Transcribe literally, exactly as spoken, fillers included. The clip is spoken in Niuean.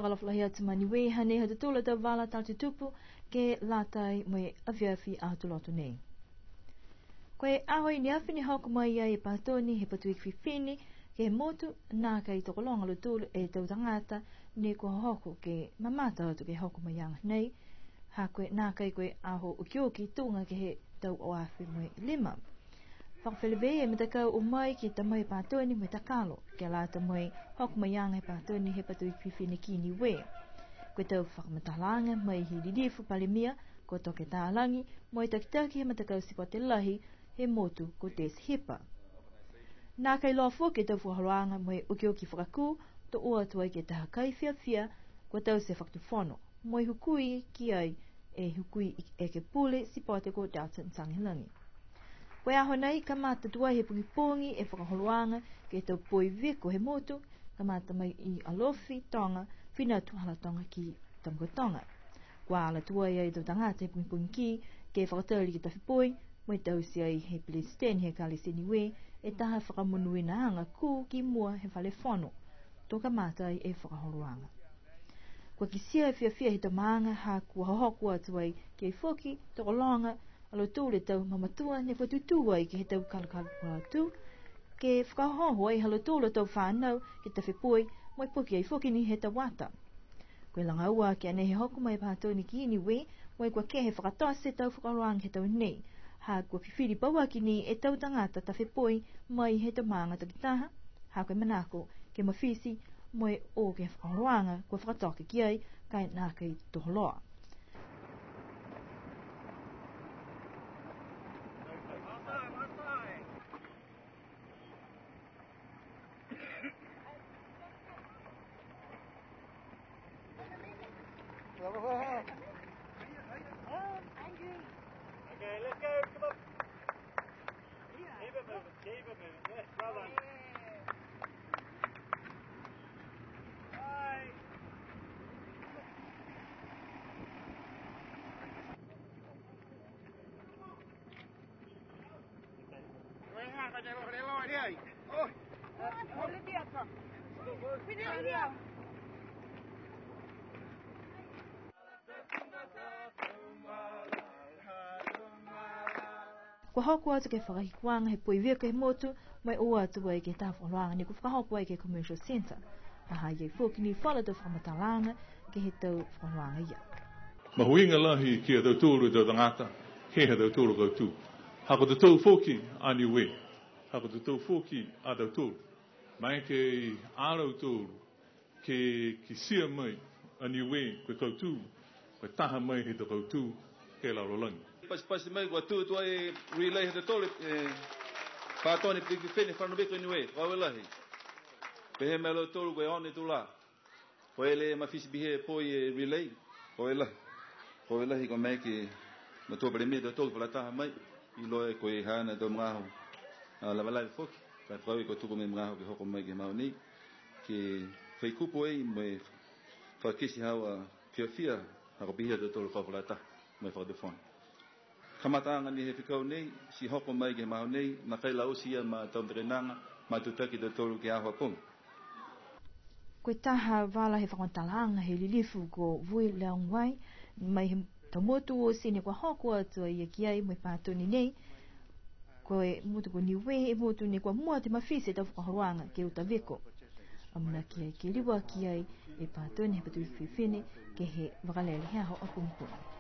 Fakaalofa lahi atu ma Niue, hanei ha tautolu a tau vala tala tutupu ke lata mo e afiafi Aho Tuloto nei. Ko e aho i ne afi ne hoko mai ai e Pātoni he Patuiki Fifine ke he motu, nākai tokologa a lautolu e tau tagata ne kua hohoko ke mamata atu ke he hokomaiaga nei. Ha ko e nākai ko e aho okioki tuga ke he tau ua afe mo e lima. Fakafelevei e matakau o mai ke ta mai e Pātoni mo e ta kalo, ke lata mo e hokomaiaga he Pātoni he Patuiki Fifine ki Niue. Ko e tau fakamatalaaga mai he lilifu Palemia ko Toke Talagi mo e takitaki he matakau sipote lahi he motu ko Tesi Hipa. Nākai loa foki e tau fakaholoaga mo e okioki fakakū, to o atu ai ke he taha kai fiafia, kua taute e Fakatufono mo e hukui ki ai e Hukui Ekepule Sipote ko Dalton Tagelagi. Ko e aho nei, kamata tuai he pogipogi e fakaholoaga ke he tau poi viko he motu, kamata mai i Alofi Toga, Fina Atu Hala Toga ki Tamakautoga. Kua ala tuai ai e tau tagata he pogipogi ki, ke fakatali ke he tafe poi, mo e taute ai he Pelesiteni he Ekalesia Niue e taha fakamonuinaaga kū ki mua he Fale Fono. To kamata ai e fakaholoaga. Kua kitia e fiafia he tau maaga ha kua hohoko atu ai ke foki tokologa a lautolu e tau mamatua ne kua tutū ai ke he tau kalokalo atu, ke fakaohooho ai ha lautolu a tau fanau ke he tafe poi, mo e poki ai foki ni he tau ata. Ko e laga ua aki a nei he hoko mai e Pātoni ki Niue, mo e kua kehe fakatote e tau fakaholoaga he tau nei. Ha kua fifili pauaki ni e tau tagata tafe poi mai he tau maaga takitaha, ha ko e manako ke mafiti mo e o ke he fakaholoaga kua fakatoka ki ai, ka e nākai toho loa. Okay, let's go. Come on. Keep it moving. Keep it moving. Yes, well done. Bye. Kua hoko atu ke he fakahikuaga he poi viko he motu, mo e o atu ai ke he taha fakaholoaga ne kua fakahoko ai ke he Commercial Centre. Ha ha i ai foki ni falu a tau fakamatalaaga ke he tau fakaholoaga ia. Mahuiga lahi ki a tautolu e tau tagata, ke he ha tautolu a kautū. Ha ko tautolu foki a Niue, ha ko tautolu foki a tautolu. Maeke ia lautolu ke kitia mai a Niue ko e kautū, ko e taha mai he tau kautū he lalolagi. Pasipasi mai kua tū tuai e relay ha tautolu, e, Pātoni Patuiki Fifine Fano Viko Niue, fakaaue lahi. Pehē mai a lautolu ko e ono e tulā. Ko e lē mafiti pihia e poi e relay, fakaaue lahi. Fakaaue lahi, ko e maeke matua Palemia ha tautolu fakalataha mai, iloa e ko e haana tau magaaho, a, lavelave foki, ka e fakaaue kua tuku mai e magaaho ke hoko mai ke he mogonei, ke fai kupu ai mo e fakakite haau a fiafia, ha kua pihia ha tautolu kau fakalataha mo e Fakatufono. Kamataaga ni he fekau nei, ti hoko mai ke he magaaho nei, nākai la oti ia ma tau matakainaga, matutaki a tautolu ke he aho a pogi. Ko e taha vala he fakamatalaaga he lilifu ko Vui Leung Wai, mai he tau motu oti ne kua hoko atu a ia ki ai mo e Pātoni nei, ko e motu ko Niue e motu ne kua mua atu e mafiti e tau fakaholoaga ke uta viko. Amanaki ai ke liuaki ai e Pātoni he Patuiki Fifine ke he vakalele he aho a pogipogi.